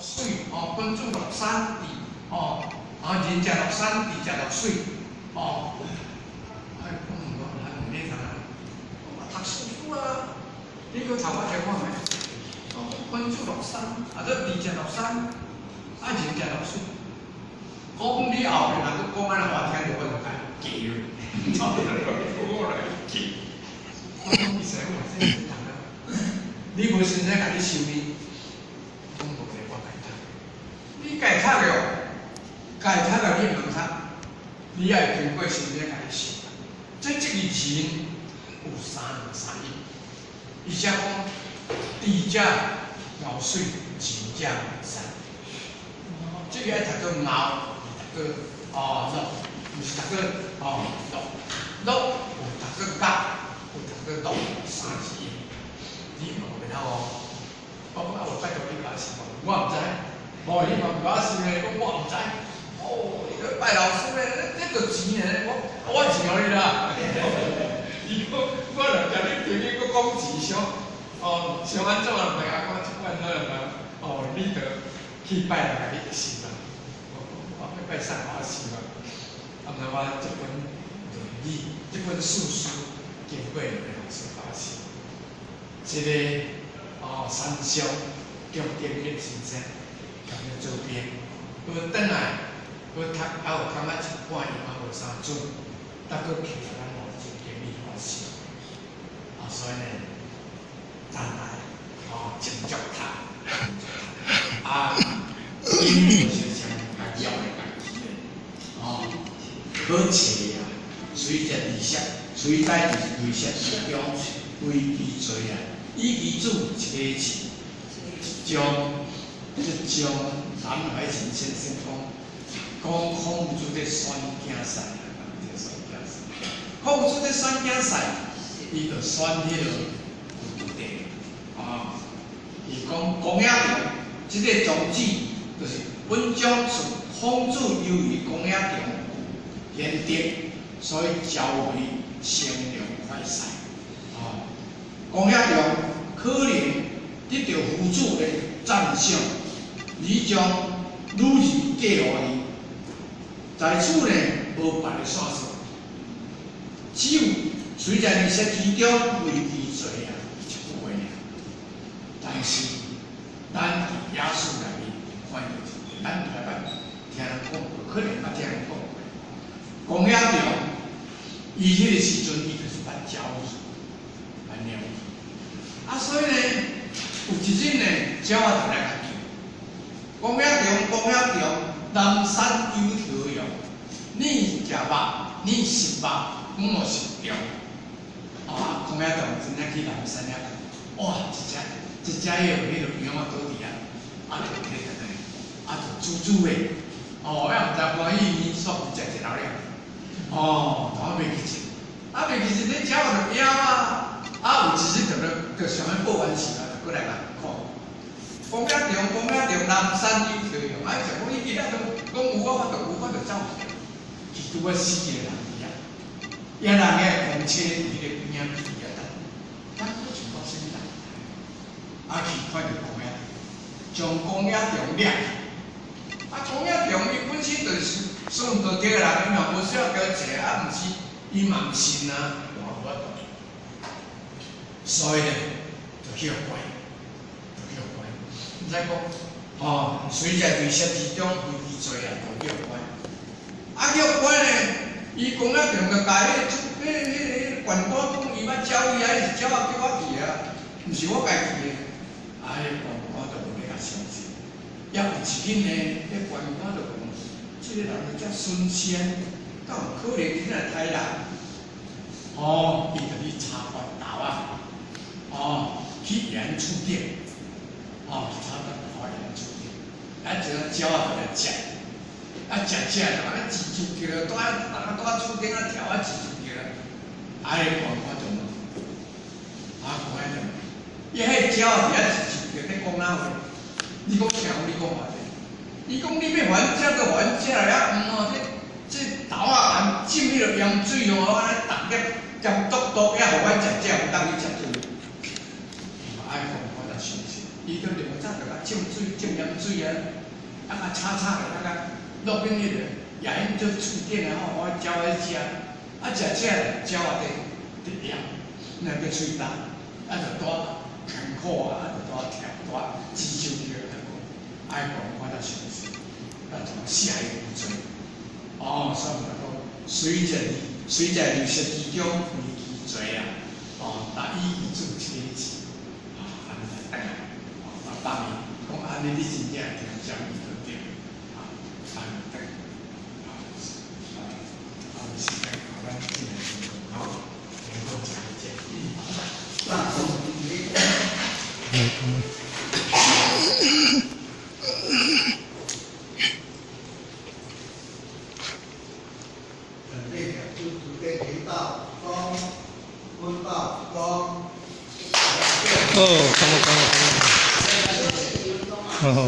水哦，君子樂山地哦，啊仁者樂山，智者樂水哦。哎，我問我，還問你啥？我讀書書啊，你閣讀我聽看覓？哦，君子樂山，啊，這智者樂山，啊仁者樂水。講你後面若閣講按呢，予我聽著，我就共記了。我來記。我講伊說我這是讀啊，你無先生共你收你，講無咧，我家讀。你家讀了，家讀了你毋通讀，你愛經過先生共你收。這個仁有三兩三義，伊才講智者樂水，仁者樂山。這個愛讀做樂，讀做哦樂，毋是讀做哦樂。樂有讀做樂，有讀做樂，三字音。你嘛袂曉哦？我講啊，有拜託你共我收無？我毋知。哦，伊嘛毋共我收咧，講我毋知。哦，伊個拜老師咧，這著錢咧，我錢予你啦。伊講我若共你朋友閣講錢傷，哦，傷按怎啊？毋知影講這款怎樣啊？哦，你著去拜人共你收啊。我講我欲拜啥我收啊？啊，毋知我這本論語，這本四書經過兩個老師共我收。一個哦，山上中間彼個先生，共伊做編，閣轉來，閣讀，還有感覺一半伊嘛無啥準，才閣去予咱哦中間理發收。啊，所以呢，咱來哦，真足讀，啊，因就是啥家要的家己的，哦，好冊啊，隨在利息，隨在利息之中，危機濟啊。以其子一個字，一將一將南懷仁先生講，講孔子咧選囝婿，這選囝婿，孔子咧選囝婿，伊就選彼個有德啊。伊講公冶長，這個莊子就是文章是孔子由於公冶長賢德，所以招為乘涼快婿。啊，公冶長可能得到夫子的讚賞，而將女兒嫁予伊。在此呢，無別的線索，只有雖然伊說其中危機濟啊，一句話爾，但是咱佇耶穌內面看到一個，咱毋捌聽人講過，可能捌聽人講過。公冶長，伊彼個時陣，伊就是捌鳥語，捌鳥語。啊，所以呢，有一日呢，鳥仔就來共叫。公冶長，公冶長，南山有條羊，你食肉，你食肉，我食蟲。啊，公冶長真正去南山遐看，哇，一隻一隻彼個羊仔倒佇遐，啊，就摕轉來，啊，就煮煮的，哦，也毋知歡喜伊煞食一老了。哦，頭仔袂記得，啊袂記得，你鳥仔就枵啊，啊有一日就咧就想欲報冤仇啊，就過來共講。公冶長，公冶長，南山有條羊，啊，就講伊今仔都講有我法度，有我就走去，去拄仔死一個人佇遐，遐人个公車佇彼個邊仔佇遐等，咱閣像講啥物人？啊去看著公冶長，將公冶長掠去，啊公冶長伊本身就是算道德的人，伊嘛無需要叫坐，啊毋是伊嘛毋信啊，我無法度，所以呢，就去予關，就去予關。毋知講，哦，隨在對設之中危機濟啊，就去予關。啊，去予關呢，伊公冶長就共彼個縣官講，伊捌鳥伊啊，伊是鳥仔叫我去啊，毋是我家去的。啊，彼個縣官就無欲共相信。抑有一日呢，彼縣官就講，這個人遮純善，敢有可能去來刣人？哦，伊就去查發豆仔，哦，去鹽厝頂，哦，去查發豆仔鹽厝頂，啊，一個鳥仔就來食，啊，食食就按呢吱吱叫，蹛人蹛厝頂啊跳啊吱吱叫，啊，彼個縣官就問，啊，公冶長，伊彼個鳥仔佇遐吱吱叫，咧講哪話？你講聽有你講偌濟？伊講你欲予阮食就予阮食啦，啊毋哦，這豆仔含浸彼個鹽水哦，按呢逐粒鹹篤篤，猶予阮食才有當去食水。伊嘛愛講，我才相信。伊就另早就共浸水，浸鹽水，水啊，啊啊炒炒咧，啊啊落變迄個夜莺做喙頂的吼，我鳥仔食，啊食食鳥仔佇佇咽，那叫喙焦，啊就帶艱苦啊，啊就帶跳帶煮酒去啊，愛講我才相信，啊就死伊有罪。哦，所以講隨在隨在六識之中離其罪啊，哦，但以伊做這個字，啊，按呢來等來，哦，啊，當然講按呢，你真正會聽講伊就對，啊，按呢等，啊，啊，啊，時間咱進來好，能夠講一講。哦，看到看到看到，哦，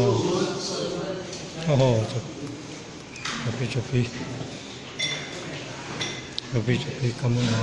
哦，這邊這邊，這邊這邊，咁樣啊。